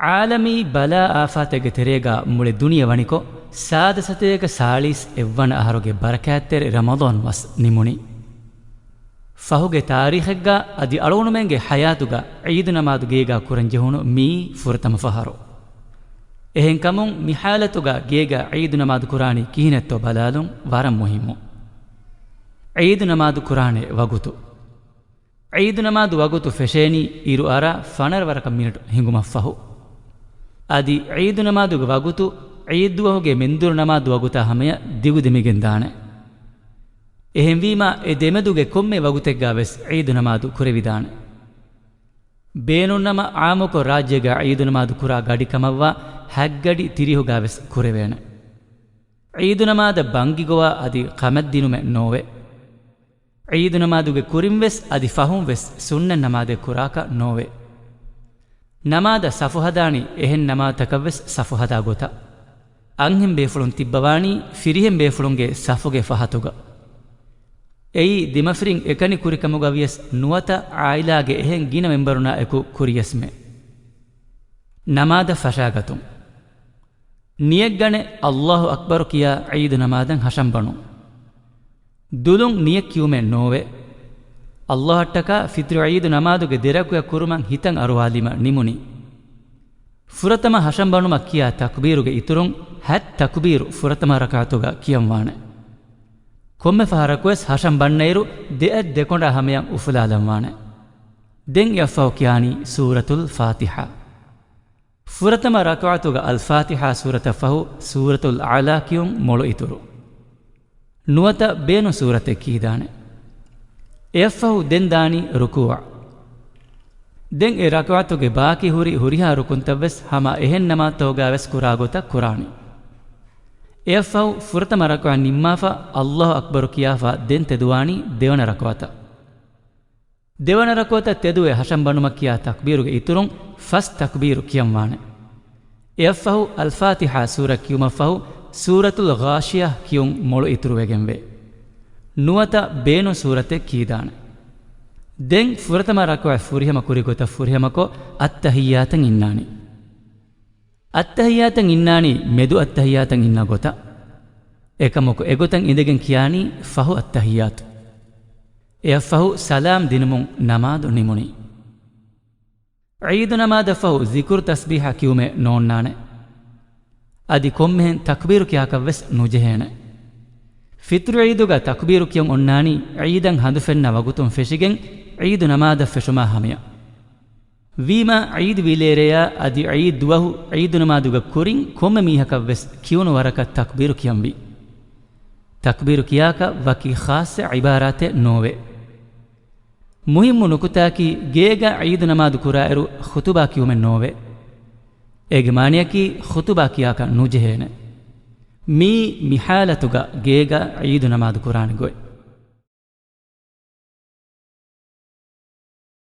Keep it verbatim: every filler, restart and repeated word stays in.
ޢާލަމީ ބަލާ އާފާތެއްގެ ތެރޭގަ މުޅި ދުނިޔެ ވަނިކޮށް، ސާދަ ސަތޭކަ ސާޅީސް އެއްވަނަ އަހަރުގެ ބަރަކާތްތެރި ރަމަޟާން މަސް ނިމުނީ. ފަހުގެ ތާރީޚެއްގަ އަދި އަޅުގަނޑުމެންގެ ޙަޔާތުގަ ޢީދު ނަމާދު ގޭގަ ކުރަން ޖެހުނު މިއީ ފުރަތަމަ ފަހަރު. އެހެންކަމުން މި ޙާލަތުގަ ގޭގަ ޢީދު ނަމާދު ކުރާނީ ކިހިނެއްތޯ ބަލާލުން ވަރަށް މުހިއްމު. ޢީދު ނަމާދު ކުރާނެ ވަގުތު. ޢީދު ނަމާދު ވަގުތު ފެށޭނީ އިރު އަރާ ފަނަރަ ވަރަކަށް މިނެޓު ހިނގުމަށްފަހު. އަދި ޢީދު ނަމާދުގެ ވަގުތު ޢީދު ދުވަހުގެ މެންދުރު ނަމާދު ވަގުތާ ހަމަޔަށް ދިގުދެމިގެން ދާނެ. އެހެންވީމާ، އެ ދެމެދުގެ ކޮންމެ ވަގުތެއްގަ ވެސް ޢީދު ނަމާދު ކުރެވިދާނެ. ބޭނުންނަމަ، ޢާއްމުކޮށް ރާއްޖޭގަ ޢީދު ނަމާދު ކުރާ ގަޑި ކަމަށްވާ ހަތް ގަޑި ތިރީހުގަ ވެސް ކުރެވޭނެ. ޢީދު ނަމާދަށް ބަންގި ގޮވާ އަދި ޤަމަށްދިނުމެއް ނޯވޭ. ޢީދު ނަމާދުގެ ކުރިން ވެސް އަދި ފަހުން ވެސް ސުންނަތް ނަމާދެއް ކުރާކަށް ނޯވޭ. ނަމާދަށް ސަފު ހަދާނީ އެހެން ނަމާދުތަކަށް ވެސް ސަފު ހަދާ ގޮތަށް. އަންހެން ބޭފުޅުން ތިއްބަވާނީ ފިރިހެން ބޭފުޅުންގެ ސަފުގެ ފަހަތުގަ. އެއީ ދިމަފިރިން އެކަނި ކުރިކަމުގަ ވިޔަސް ނުވަތަ ޢާއިލާގެ އެހެން ގިނަ މެންބަރުންނާ އެކު ކުރިޔަސްމެ. ނަމާދަށް ފަށާގަތުން. ނިޔަތްގަނެ، ﷲ އަކްބަރު ކިޔާ ޢީދު ނަމާދަށް ހަށަންބަނުން. ދުލުން ނިޔަތް ކިޔުމެއް ނޯވޭ. ﷲ އަށްޓަކާ ފިޠްރު ޢީދު ނަމާދުގެ ދެރަކުޢަ ކުރުމަށް ހިތަށް އަރުވާލީމަ ނިމުނީ. ފުރަތަމަ ހަށަންބަނުމަށް ކިޔާ ތަކްބީރުގެ އިތުރުން ހަތް ތަކްބީރު ފުރަތަމަ ރަކަޢަތުގަ ކިޔަންވާނެ. ކޮންމެ ފަހަރަކުވެސް ހަށަންބަންނައިރު ދެއަތް ދެކޮނޑާ ހަމަޔަށް އުފުލާލަންވާނެ. ދެން އެއަށްފަހު ކިޔާނީ ސޫރަތުލް ފާތިޙާ. ފުރަތަމަ ރަކުޢަތުގަ އަލްފާތިޙާ ސޫރަތަށްފަހު ސޫރަތުލް އަޢުލާ ކިޔުން މޮޅު އިތުރު. ނުވަތަ ބޭނުން ސޫރަތެއް ކީދާނެ. އެއަށްފަހު ދެން ދާނީ ރުކޫޢަށް. ދެން އެ ރަކުޢަތުގެ ބާކީ ހުރި ހުރިހާ ރުކުންތައްވެސް ހަމަ އެހެން ނަމާދުތަކުގަވެސް ކުރާ ގޮތަށް ކުރާނީ. އެއަށްފަހު ފުރަތަމަ ރަކުޢަތް ނިންމާފަ، ﷲ އަކްބަރު ކިޔާފަ ދެން ތެދުވާނީ ދެވަނަ ރަކުޢަތަށް. ދެވަނަ ރަކުޢަތަށް ތެދުވެ ހަށަންބަނުމަށް ކިޔާ ތަކްބީރުގެ އިތުރުން ފަސް ތަކްބީރު ކިޔަންވާނެ. އެއަށްފަހު އަލްފާތިޙާ ސޫރަ ކިޔުމަށްފަހު ސޫރަތުލް ޣާޝިޔާ ކިޔުން މޮޅު އިތުރުވެގެންވޭ. ނުވަތަ ބޭނުން ސޫރަތެއް ކީދާނެ. ދެން ފުރަތަމަ ރަކުޢަތް ފުރިހަމަ ކުރި ގޮތަށް ފުރިހަމަކޮށް އައްތަޙިއްޔާތަށް އިންނާނީ. އައްތަޙިއްޔާތަށް އިންނާނީ މެދު އައްތަޙިއްޔާތަށް އިންނަ ގޮތަށް. އެކަމަކު އެގޮތަށް އިނދެގެން ކިޔާނީ ފަހު އައްތަޙިއްޔާތު. އެއަށްފަހު ސަލާމް ދިނުމުން ނަމާދު ނިމުނީ. ޢީދު ނަމާދަށްފަހު ޒިކުރު ތަސްބީޙާ ކިޔުމެއް ނޯންނާނެ. އަދި ކޮންމެހެން ތަކްބީރު ކިޔާކަށްވެސް ނުޖެހޭނެ. ފިޠްރު ޢީދުގަ ތަކްބީރު ކިޔަން އޮންނާނީ ޢީދަށް ހަނދު ފެންނަ ވަގުތުން ފެށިގެން ޢީދު ނަމާދަށް ފެށުމާ ހަމަޔަށް. ވީމާ ޢީދު ވިލޭރެޔާ އަދި ޢީދު ދުވަހު ޢީދު ނަމާދުގެ ކުރިން ކޮންމެ މީހަކަށްވެސް ކިޔުނު ވަރަކަށް ތަކްބީރު ކިޔަންވީ. ތަކްބީރު ކިޔާކަށް ވަކި ޚާއްޞަ ޢިބާރާތެއް ނޯވޭ. މުހިއްމު ނުކުތާއަކީ، ގޭގަ ޢީދު ނަމާދު ކުރާއިރު ޚުތުބާ ކިޔުމެއް ނޯވޭ. އޭގެ މާނައަކީ، ޚުތުބާ ކިޔާކަށް ނުޖެހޭނެ. މިއީ މި ޙާލަތުގަ ގޭގަ ޢީދު ނަމާދު ކުރާނެ ގޮތް.